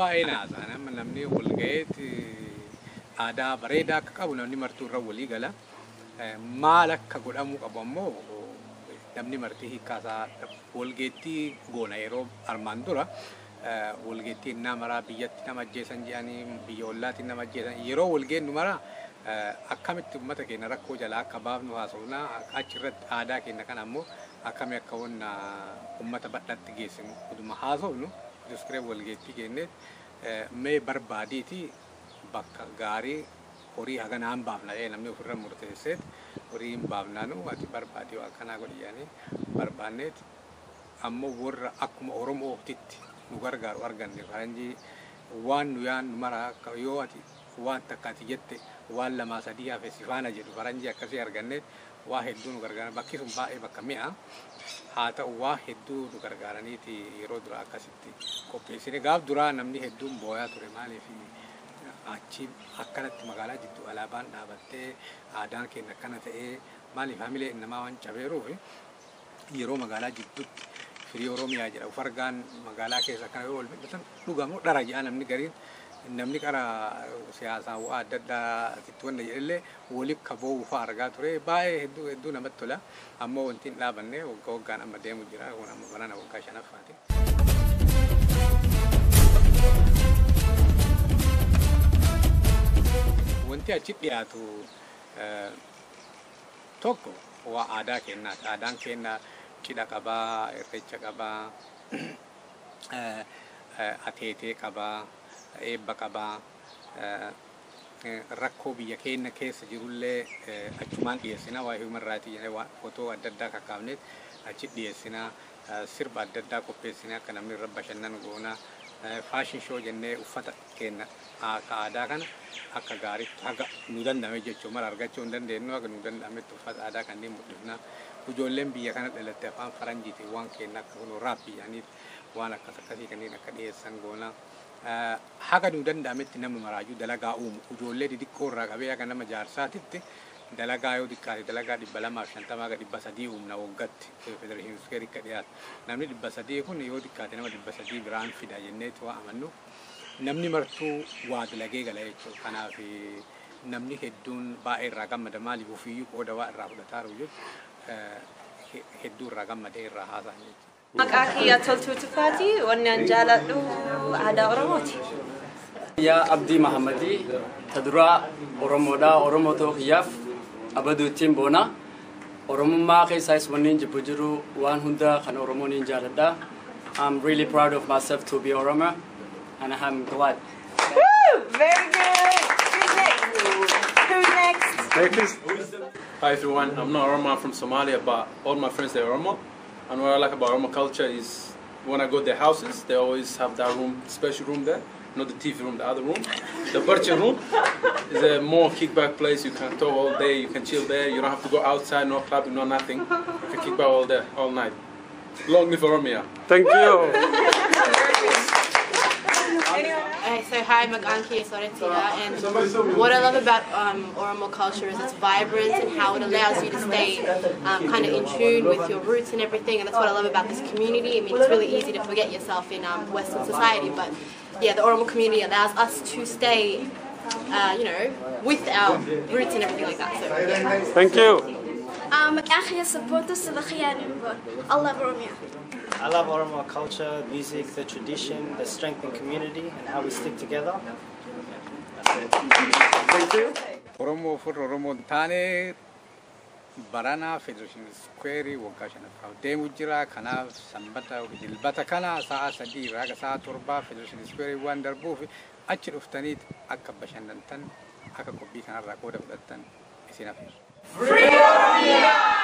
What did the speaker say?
baay'ee naasa. Namni wal ga'eeti aadaa bareedaa akka qabu namni martuu irra walii gala. Maal akka godhamuu qabu ammoo namni martii hiikkaasaa walgeettii goona. Yeroo armaan dura walgeettii innaa maraa biyyatti nama ajjeesan jedhanii, biyya ollaatiin nama ajjeesan. Yeroo walgeennu maraa akkamitti uummata keenya rakkoo jalaa akka baafnu haasofnaa, achirratti aadaa keenya kana ammoo akkami akka wanna uummata bal'aatti geessinu utuma haasofnu diskiree walgeettii kenneet mee barbaadiiti bakka gaarii horii haganaan baafna jedhee namni ofirra murteesseet horii hin baafnaanu ati barbaadii waa akkanaa godhi jedhanii barbaanneet ammoo warra akkuma Oromootitti nu gargaaru arganne. Faranjii waan nu yaannu mara yoo ati waan takka ati jette waan lamaa sadii hafe si faana jedhu, faranjii akkasii arganneet waa hedduu nu gargaaran. Bakki sun baay'ee bakka mi'a haa ta'u, waa hedduu nu gargaaraniiti. Yeroo dura akkasitti qopheessine. Gaaf duraa namni hedduun booyaa ture. Maaliif achi akkanatti magaalaa jidduu alaabaan dhaabattee aadaan keenya akkana ta'ee, maaliif hamilee namaa waan cabeeruuf yeroo magaalaa jidduutti firii Oromiyaa jedha ufargaan magaalaa keessa akkana yoo wal mil'atan dhugamoo dhara jedha namni gariin. Namni qara siyaasaa waa adda addaa itti wanna jedhellee waliif kaboo fa'aa argaa ture. Baay'ee hedduu hedduu namatti tola. Ammoo wanti hin dhaabanne waggaa waggaan amma deemu jira. Kun amma barana waggaa shanaffaati. Wanti achi dhiyaatu tokko waa aadaa keenyaati. Aadaan keenya cidha qabaa, irreecha qabaa, ateetee qabaa, eebba qabaa, rakkoo biyya keenya keessa jirullee achumaan dhiyeessina. Waa human rights jedhee waan footoo adda addaa kakkaafneet achi dhiyeessina. Sirba adda addaa qopheessine akka namni irra bashannanu goona. Fashion show jennee uffata keenya akka aadaa kana akka gaariitti haga nu danda'ame jechuun mara argachuu hin dandeenyu, haga nu danda'ametti uffata aadaa kanneen mul'ifna. Ijoolleen biyya kana dhalatte afaan faranjiitiin waan keenya akka kun rap jedhaniif waan akkas akkasii kanneen akka dhiyeessan goona. Haga nu danda'ametti nama maraayyuu dalagaa uumu, ijoollee xixiqqoo irraa qabee haga nama jaarsaatitti dalagaa yoo xiqqaate dalagaa 250 haga 300 uumna waggaatti. Federation Square akka dhiyaatu namni 300 kun yoo xiqqaate nama 300 biraan fida jenneeti waa amannu. Namni martuu waa dalagee gala jechuudha. Kanaaf namni hedduun baay'ee irraa gammada. Maaliif ofiiyyuu qooda waa irraa fudhataa jiru jechuudha. Hedduu irraa gammadee irraa haasa'an jechuudha. Maqaa kiyya Toltuu Tufaati. Wanni an jaaladhu aadaa Oromooti. Yaa Abdii Mahammadii, ta duraa Oromoodha. Oromoo ta'uu kiyyaaf abaduu ittiin boona. Oromummaa keessaas wanni hin jibbu jiru waan hunda kan Oromoon hin jaaladha. I'm really proud of myself to be Oromo and I'm glad. Woo! Very good. Who's next? Who's next? Hi everyone, I'm not Oromo, I'm from Somalia, but all my friends are Oromo. And what I like about Oromo culture is when I go to their houses, they always have that room, special room there, not the TV room, the other room. The birthday room is a more kickback place. You can talk all day, you can chill there. You don't have to go outside, no clubbing, no nothing. You can kick back all day, all night. Long live Oromia. Thank you. Okay, so hi, maqaan kiyya Soratila, and what I love about Oromo culture is its vibrance and how it allows you to stay kind of in tune with your roots and everything, and that's what I love about this community. I mean, it's really easy to forget yourself in Western society, but yeah, the Oromo community allows us to stay with our roots and everything like that. So, yeah. Thank you. Maqaan kiyya Sabboontuu Sabakhiyaa. I love Oromia. I love Oromo culture, music, the tradition, the strength in community, and how we stick together. Yeah, that's it. Thank you. Oromoo ofirra Oromoo hin taane baranaa Federation Square waggaa shanaffaaf deemu jira. Kanaaf sanbata dilbata kana sa'a 3 irraa haga sa'a 7 Federation Square waan darbuuf achi dhuftaniit akka bashannantan, akka qophii kanarraa qooda fudhattan isin afeera. Free Oromia!